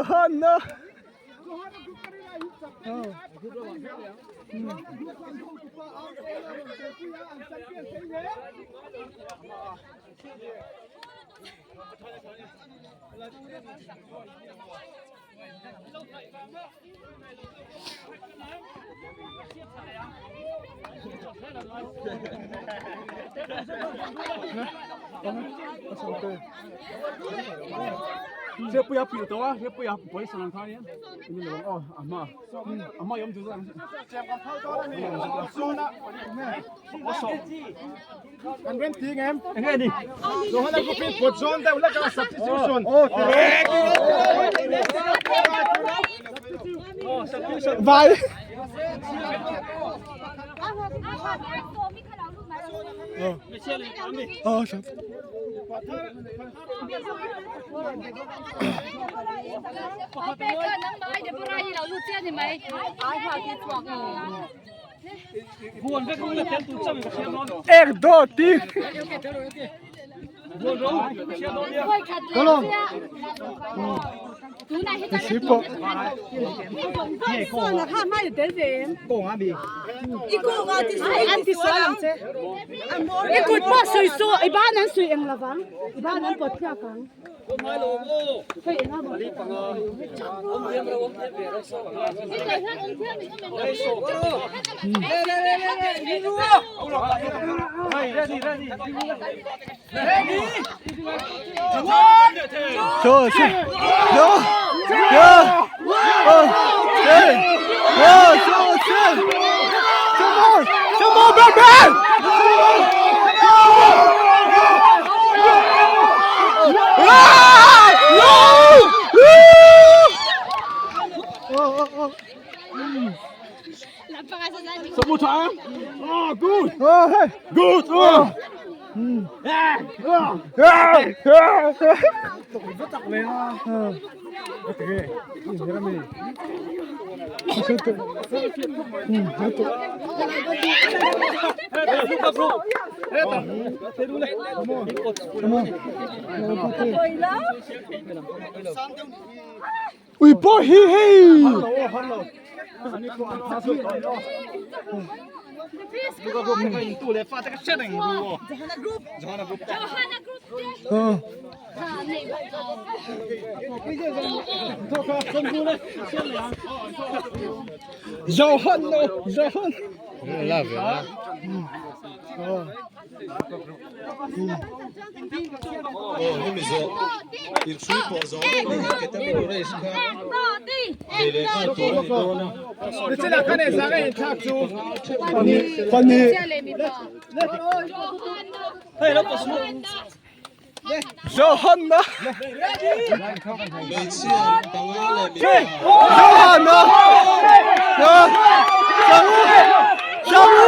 Johanna. Hriatpuia pil tawh a, Hriatpuia pawisa lang khan hian in lo aw a hma a hma i awm duh zawk ang. Kan rem ti ngem. Enge ni? Johana group in pot zawn deuh lek a substitution. Vai. Oh, sure. Ek do ti. Kalom. Sipo. I kut pawh sawi suh, i ban an sawi eng lovang, i ban an pawt phiak ang. Cho cho. Yo. Yo. Oh. Hey. Yo, cho cho. Come on. Come on, baby. Ah! No! Oh, oh, oh. Some time. Oh, good. Oh, hey. Good. Oh. Ui pawh hi hei. Johan no Johan. Aw hemi zawh inhrui pawh zawh vek ni hi category race kha nei leh nghal tur a ni dawn a. Pahnih. Johanna. Hmeichhia panga leh mipa. Johanna. Samu. Samu.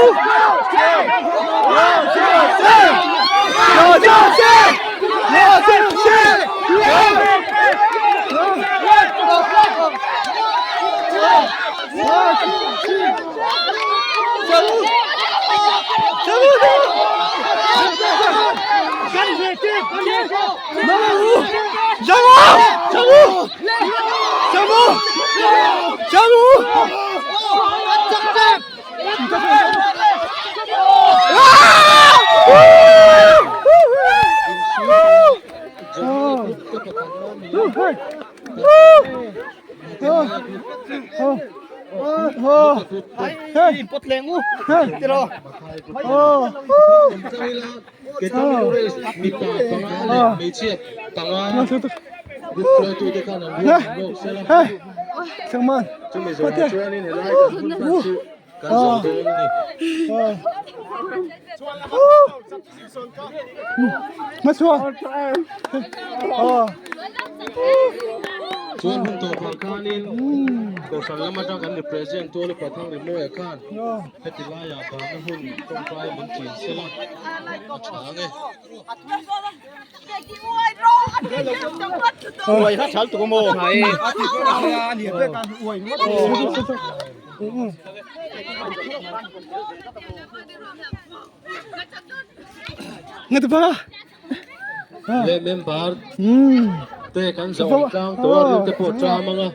Mipa panga leh hmeichhia panga group hruaitute khan an ruat ang lawk sela. Chumi zawhah chuanin helai kan hun hman chu kan zo dawn a ni. Chuan hun tawpah khanin Kohhran lam atang kan represent tu Lupa Thangrimawi khan heti laiah bahna hun tawngtai min chin sela a tha ang e. Leh member. te kan zawm tlang tawh a, ril te pawh ṭam ang a.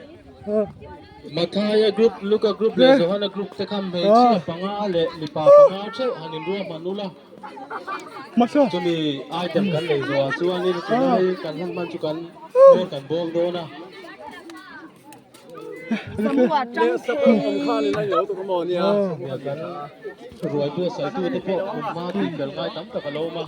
Mathaia group, Luka group leh Johana group te kha hmeichhia panga leh mipa panga theuh han inruahman ula. Chumi item kan nei zawhah chuanin tunlai kan hun hman chu kan hmel kan bawm dawn a. Kan ruai buatsaih tute pawh kum hma tih fel ngai tam tak a lo awm a.